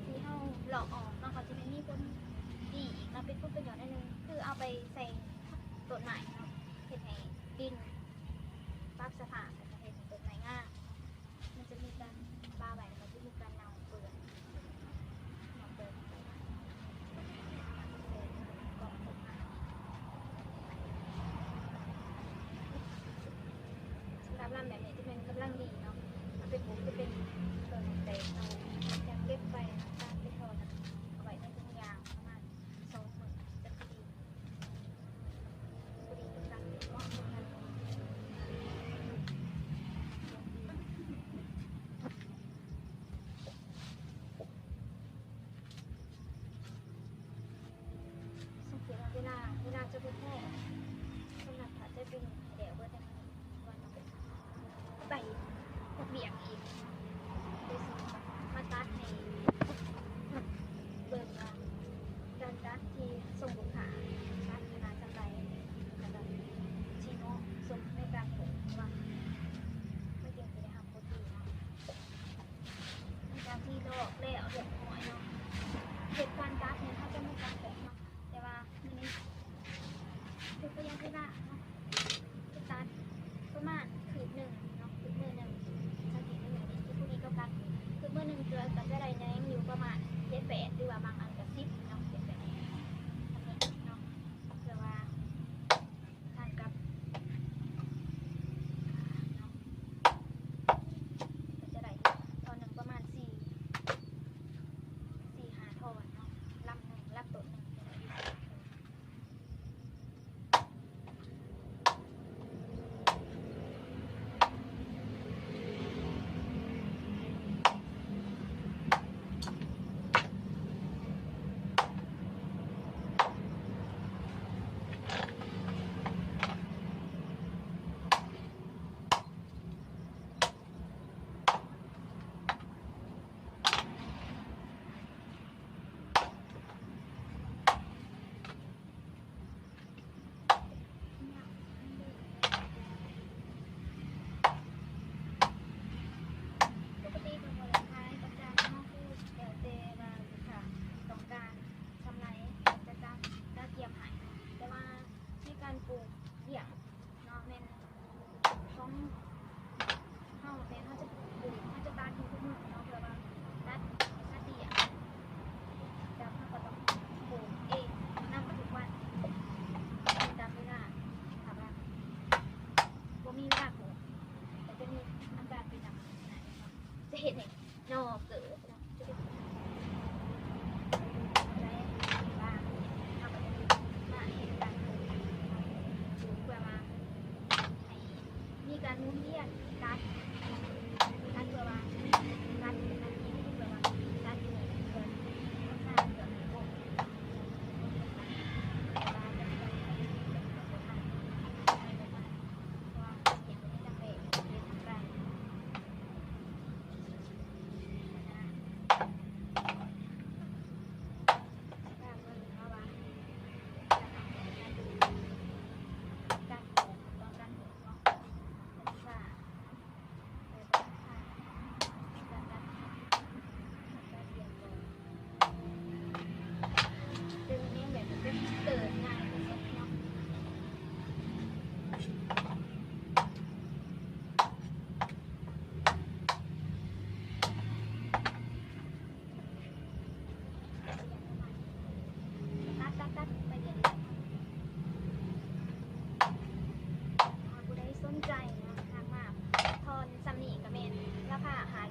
ທີ່ເຮົາຫຼອກອອກເນາະ ກໍຈະໄດ້ມີຜົນດີອີກເນາະ ເປັນຜົນປະໂຫຍດອັນໜຶ່ງ ຄືເອົາໄປໃສ່ຕົ້ນໄມ້ເນາະ ເຮັດໃຫ້ດິນປັບສະພາບ ແລ້ວກໍເຮັດໃຫ້ຕົ້ນໄມ້ງາມ. ມັນຈະມີການປະໄວ້ ແລ້ວກໍຈະມີການເນົ່າເປື່ອຍ ເນົ່າເປື່ອຍ ສຳລັບລຳແບບນີ້ຈະແມ່ນກຳລັງດີເນາະ ເອົາໄປປູກຈະເປັນຕົ້ນແຕກ ເອົາ ຈະເກັບໄປ ແລ້ວກໍເກັບໄປ ເອົາໄວ້ໃນຖົງຢາງປະມານສອງມື້ ຈະພໍດີ ພໍດີກັບການເກັບເນາະ. ສັງເກດວ່າເວລາ ເວລາຈະບໍ່ພໍ ສຳລັບຖ້າຈະເປັນແລ້ວເບິດ ໄປເຮັດວຽກອີກ ເລີຍຊິມາຕັດໃຫ້ເບິ່ງວ່າການຕັດທີ່ສົ່ງລູກຄ້າ ຕັດຂະໜາດສ່ຳໃດ ແລ້ວກໍຊິເໝາະສົມໃນການປູກວ່າມັນຈຶ່ງຈະໄດ້ຮັບຜົນດີເນາະ. ຫຼັງຈາກທີ່ລອກແລ້ວຮຽບຮ້ອຍເນາະ ເຮັດການຕັດນີ້ເຮົາຈະມີການແຕກເນາະ ແຕ່ວ່າມື້ນີ້ເຮັດໄປຢ່າງທີ່ວ່າເນາະ ຈະຕັດປະມານຄືບໜຶ່ງເນາະ ຄືບມືໜຶ່ງ ສັງເກດມືນີ້ ຄືບມືນີ້ກໍຕັດ ຄືບມືໜຶ່ງ ກໍ ກໍຈະໄດ້ແນງຢູ່ປະມານເຈັດແປດ ຫຼືວ່າບາງອັນກໍສິບເນາະ ເຈັດແປດ ອັນນີ້ເນາະ ເພື່ອວ່າ ທານກັບ ເນາະ ກໍຈະໄດ້ຢູ່ທ່ອນໜຶ່ງປະມານສີ່ ສີ່ຫ້າທ່ອນເນາະ ລຳໜຶ່ງ ລຳຕົ້ນໜຶ່ງຈະໄດ້ຢູ່ສີ່ຫ້າທ່ອນ. ປົກກະຕິກໍບໍ່ໄດ້ຂາຍປະຈຳເນາະ ຄືແລ້ວແຕ່ວ່າລູກຄ້າຕ້ອງການຊ່ຳໃດ ກໍຈະກະ ກະກຽມໃຫ້ ແຕ່ວ່າໃນການປູກລ້ຽງເນາະ ແມ່ນ ຂອງເຮົາແມ່ນເຮົາຈະປູກ ເຮົາຈະຕັດຢູ່ທຸກມື້ເນາະ ເພື່ອວ່າຕັດ ຕັດເດຍ ແລ້ວເຮົາກໍຕ້ອງປູກເອງນຳທຸກວັນ ຕາມເວລາ ຖ້າວ່າບໍ່ມີເວລາປູກ ກໍຈະມີອາການເປັນນຳ ຈະເຮັດໃຫ້ໜໍ່ເກີດເນາະ. ເພື່ອວ່າໃຫ້ມີການໝູນວຽນ ຕັດ ຕັດເພື່ອວ່າ ຕັດ ຕັດເພື່ອວ່າ ຕັດເພື່ອ ເພື່ອຮັກສາເພື່ອໃຫ້ຄົບ.ຕັດ ຕັດ ຕັດໄປເລື້ອຍໆ. ຖ້າຜູ້ໃດສົນໃຈເນາະ ຫາກມາທ່ອນສ່ຳນີ້ກໍແມ່ນລາຄາຫ້າ